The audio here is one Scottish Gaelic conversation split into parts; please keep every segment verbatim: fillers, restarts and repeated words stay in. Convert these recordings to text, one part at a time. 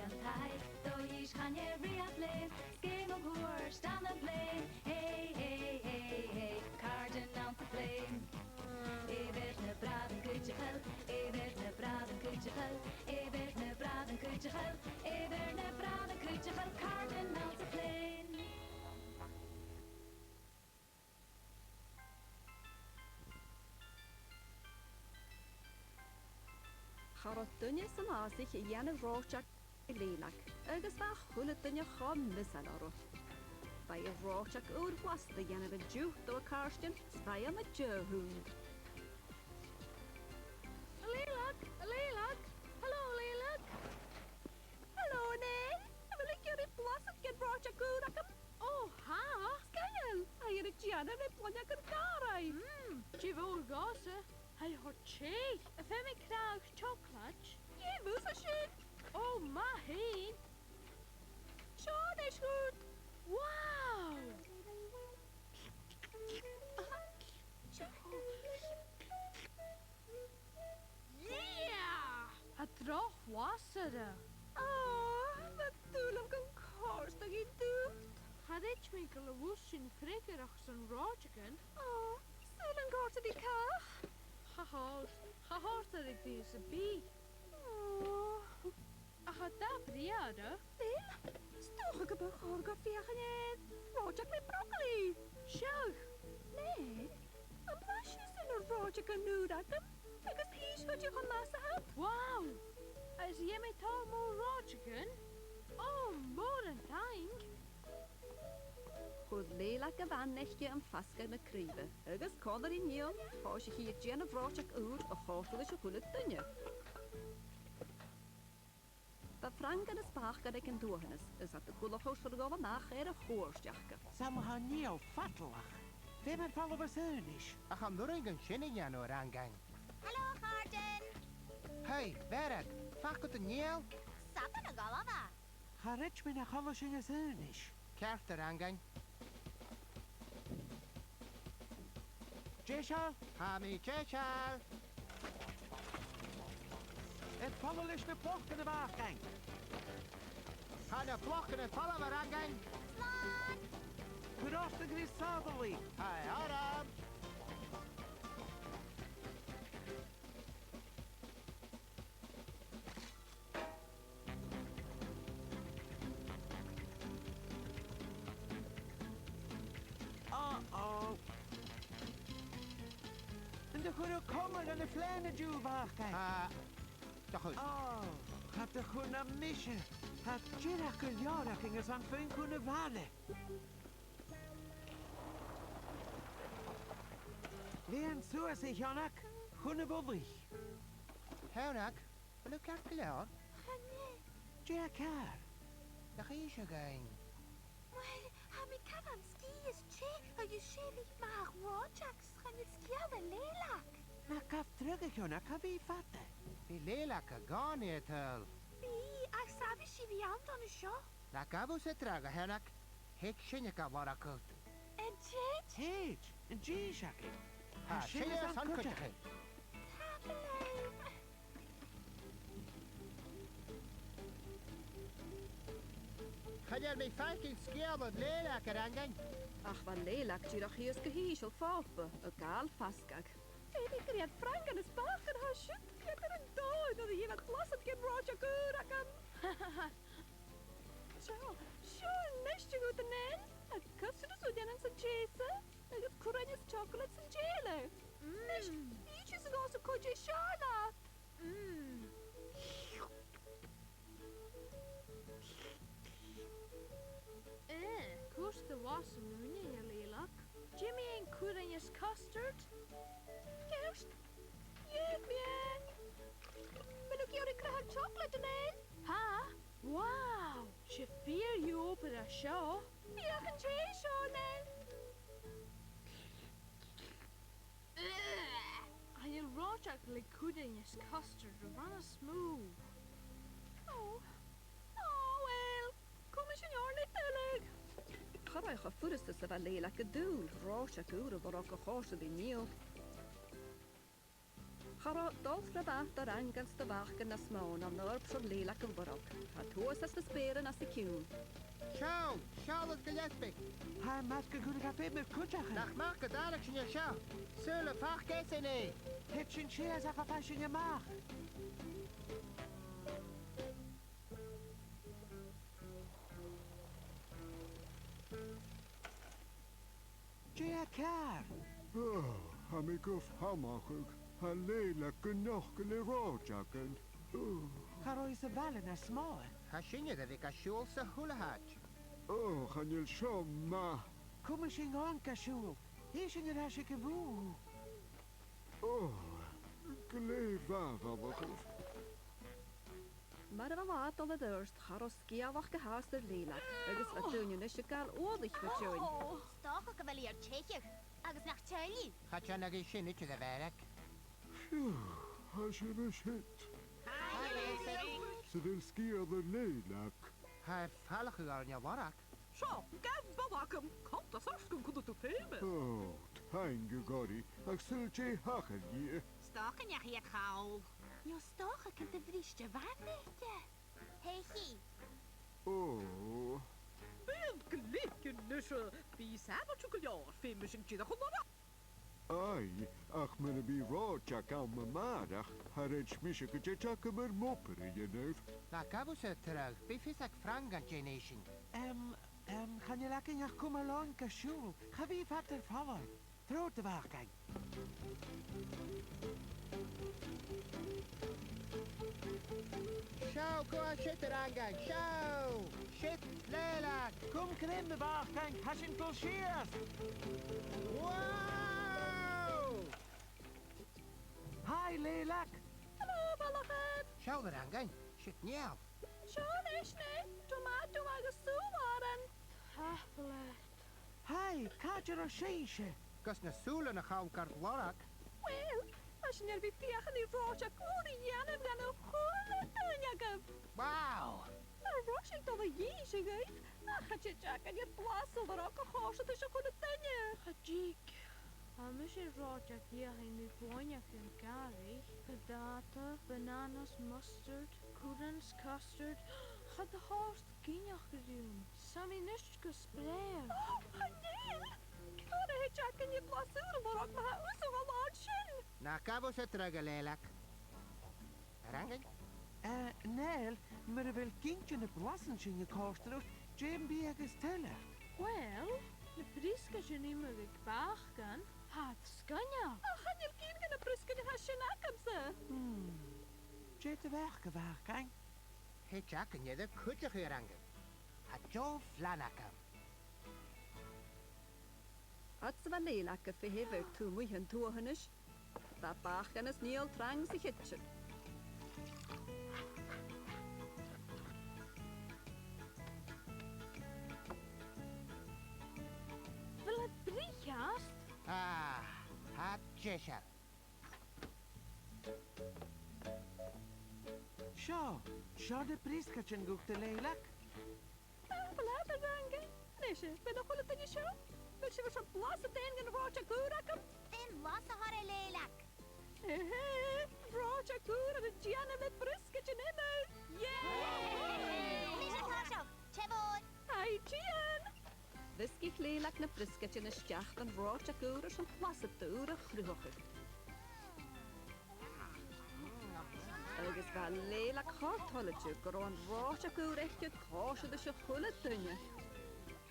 An taigh, do dh'fhìs chan e riamh lèan, 's gèam a' chuairt ann am plèan. Hey, hey, hey, hey, càirdean anns a' phlèan. Èibhir na bràithrean cuideachail, èibhir na bràithrean cuideachail, èibhir na bràithrean cuideachail, èibhir na bràithrean cuideachail, càirdean anns a' phlèan. Cha robh duine san fhàsach a dhèanadh reòiteag ri Lilac, agus bha a h-uile duine cho measail oirre. Bha i reòiteag ùr bhlasta a dhèanamh an-diugh do a càirdean, 's bha i ann an dà sheicheand. A Lilac! A Lilac! Halò, a Lilac! Halò, Nell! A bheil thu ag iarraidh blasad den reòiteag ùr agam? Ò, tha! 'S caomh leam! Tha i air a dhèanamh le blaingeagan gàrraidh. Mm, dè bha thu ag iarraidh? Tha i cho teth. Am feum mi cnàmh teòclaid? Gheibh thusa sin! Ò, math fhèin! Seo a-nis dhut! Wow! Yeah! Tha droch bhlas oirre. Ò, bha dùil agam gun còrdadh i riut. Cha chreid mi gu bheil a' bhus sin freagarrach son reòiteagan. Ò, saoil an còrd e ri càch? Cha chòrd, cha chòrd e ri duine sam bith. Ò. Ach tha dà bhriathar. Bill, 's dòcha gum bu chòir dhomh feuchainn air reòiteag le brocailidh. Seadh. Nell, am blais thusa na reòiteagan ùra agam, agus chì sinn dè cho math 's a tha iad. Wow! Agus gheibh mi tòrr mòr reòiteagan? Ò, mòran taing! Chuir Lilac a' bhan aice am fasgadh na craoibhe, agus còmhla ri Niall, thòisich i a' dèanamh reòiteag ùr a chòrdadh ris a h-uile duine. Bha Frangan is Bàcan aig an duathanas, is iad a' dol a thoirt a' dol a-mach air a' chuairt aca. Saoil an tèid Niall fadalach? Feumaidh mi falbh às aonais. Ach an urrainn dhuinn sin a dhèanamh, a Fhrangain? Halò, a chàirdean! Hey, Mhàiri, am faca tu Niall? 'S ann a' gabhail e. Cha chreid mi nach fhalbh sinn às aonais. Ceart, a Fhrangain. Deiseil? Tha mi deiseil. Air falbh leis na blocannan, a Bhàcain. Tha na blocannan air falbh, a Fhrangain. Slàn! Cuir ort an crios-sàbhalaidh. Tha e orm. Uh-oh. An do chuir thu coma dhan a' phlèan an-diugh, a Bhàcain? Ah, do chuir. Oh, cha do chuir na mise. Tha dìreach gu leòr againn airson faighinn chun a' bhaile. Lìon suas, a Sheonag, chun a' mhullaich. Sheonag, a bheil thu ceart gu leòr? Chan eil. Dè tha ceàrr? Nach innis thu dhuinn? Uill, tha mi caran sgìth is teth agus sèimh math reòiteag, 's chan eil sgeul air Lilac. Na gabh dragh, a Sheonag, cha bhi i fada. Bidh Lilac a' gabhail a h-uile càil. Bidh, ach 's fheàrr leam a bhith ann an seo. Na gabh thusa dragh, a Sheonag. Thèid sinne ga lorg dhut. An tèid? Thèid, an dithis againn. Tha sinne airson cuideachadh. Tapadh leibh. Chan eil mi a' faicinn sgeul air Lilac, a Fhrangain. Ach bha Lilac dìreach shìos gu h-ìosal fo bhòrd, a' gabhail fasgadh. Feumaidh gur e Frangan is Bàcan a tha siud, ged a tha iad an dòigh nuair a gheibh iad blasad den reòiteag ùr agam. Seo, seo a-nis dhut, a Nell, a' custard as uaine anns an t-sèithear, agus curran is teòclaid san dèidh. Mm. Nis, bidh sinn a' dol a chur dè as fheàrr leat. Mm. Eh, cuir do bhlas an uaine, a Lilac. Dè mu dheidhinn curran is custard? Ceart. Dh'fheuch mi e. A bheil thu ag iarraidh crathadh teòclaid, a Nell? Tha. Wow! 'S e fìor dhiubh obair a tha seo. Feuch an tè seo, a Nell. Ugh! Chan eil reòiteag le curran is custard ro mhath nas motha. Ò, ò, uill, cumaidh sinn oirnn le tuilleadh. Cha robh e cho furasta 's a bha Lilac an dùil reòiteag ùr a lorg a chòrdadh ri Niall. Cha robh dol ro mhath do Fhrangain 's do Bhacan nas motha na an oidhirp son Lèileag a lorg. Chaidh suas às na speuran às a cionn. Seall, seall air do leabaidh. Tha e math gun cuireadh e feum air cuideachadh. Nach math gun tàrladh sinn an seo. Saoil am faca esan e? Thèid sinn sìos ach am faigh sinn a-mach. Dè tha ceàrr? Ò, tha mi gu falamhachadh. Tha Lèileag gun fhiochdail air reòiteagan. Ò. Cha robh i sa bhaile nas motha. Tha sinne air a bhith ga siubhal sa h-uile h-àite. Ò, chan eil seo math. Cumaidh sinn oirnn ga siubhal. Thèid sinn air ais aig a' bhùth. Ò, glè mhath a bh' ann. Mar a bha an latha a' dol air adhart, cha robh sgeulachd a' fàs air Lèileag, agus bha daoine a-nis a' gabhail uallach mu dheidhinn. Ò, 's dòcha gu bheil i air teicheadh, agus nach toil i. Cha dèanadh i sin idir, a Mhàiread. Fiù, tha sibh a' siud. Hi, Lèileag. 'S a bheil sgeul air Lèileag? Tha e air falachadh oirnn a lorg. Seo, gabh ball agam, coltas ort gun cuireadh tu feum air. Ò, taing gu h-àraidh, ach saoil dè thachair dhi. 'S dòcha nach fhaic i a' chall. No 's dòcha gun do bhrist a' bhàrr aice. Thèid i. Ò. Bidh glic a-nis, bidh i sàbhailte gu leòr, feumaidh sinn dìreach a lorg. Aidh, ach mura bi reòiteag ann a-màireach, cha chreid mise gun tèid agam air m' obair a dhèanamh. Na gabh thusa tràth, bidh fios aig Frangan dè nì sinn. Em, em, chan eil againn ach cumail oirnn ga siubhal, cha bhi fada air falbh. Trobhad, a Bhacan. Seall, gu h-àraidh siud, a Fhrangain, seall! Siud Lèileag! Cùm greim, a Bhacan, tha sinn a' dol sìos! Wow! Hi, Lèileag! Hello, a bhalach. Seall, a Fhrangain, siud Niall. Seo a-nis e, tomato agus sùbh-làrain. Tapadh leat. Hi, càit an robh sibhse? Gus na sùilean a chall gar lorg. Uill, tha sinn air a bhith a' feuchainn ri reòiteag ùr a dhèanamh dhan a h-uile duine agaibh. Wow! Cha robh sinn a' dol a dh'innse dhuibh, ach cha tèid againn air blas a lorg a chòrdadh ris a h-uile duine. Cha tig. Tha mise air reòiteag fheuchainn ri buain aig an gàrradh. Peotaichean, bananas, mustard, currants, custard. Cha do chòrd gin dhiubh rium. 'S tha mi a-nis gu sprèidheil. Ò, chan eil! Ciamar a thèid againn air blas ùr a lorg ma tha thusa a' dol an sin? Na gabh thusa dragh, a Lèileag. A Fhrangain? Eh, Niall, mura bheil gin de na blasan sin a' còrdadh riut, dè am bitheadh as toil leat? Uill, na briosgaidean iomadh aig Bàcan, tha iad sgoinneil. Ach chan eil gin de na briosgaidean a tha sin agamsa. Hmm. Dè do bheachd, a Bhacan? Thèid againn air a cuideachadh, a Fhrangain. Tha deagh phlean agam. Fhad 's a bha Lèileag a' feitheamh air taobh muigh an tuathanais, bha Bàcan is Niall trang sa chidsin. A bheil iad brèagha fhathast? Ah, tha iad deiseil. Seo, seo na briosgaidean dhut, a Lèileag. Tapadh leat, a Fhrangain. A-nis, a bheil a h-uile duine seo? A bheil sibh airson blas a dhèanamh dhen reòiteag ùr agam? Dèan blas a thoirt, a Lèileag. Ehé, reòiteag ùr air a dèanamh le briosgaidean iomadh. Yay! Mise an toiseach. Tìoraidh. Aidh, tìoraidh. Mheasgaich Lèileag na briosgaidean a-steach dhan reòiteag ùr airson blas ùr a chruthachadh. Agus bha Lèileag cho toilichte gun robh an reòiteag ùr aice a' còrdadh ris a h-uile duine.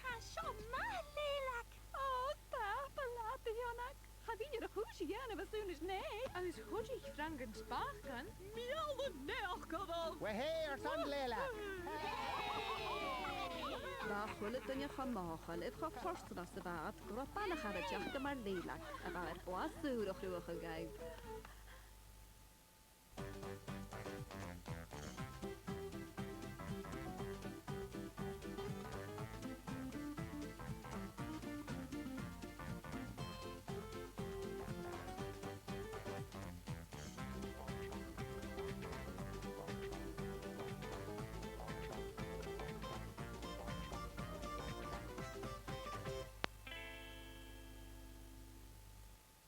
Tha seo math, a Lèileag! Ò, tapadh leat, a Fhionnaidh! Cha bhi air a' chùis a dhèanamh as soon as nì. Agus chuidich Frangan 's Bàcan. Meal do naidheachd oirbh! Uill, airson Lèileag! Bha a h-uile duine cho mothachadh air cho fortanach 's a bha iad gun robh bana-charaid aca mar Lèileag a bha air blas ùr a chruthachadh dhaibh.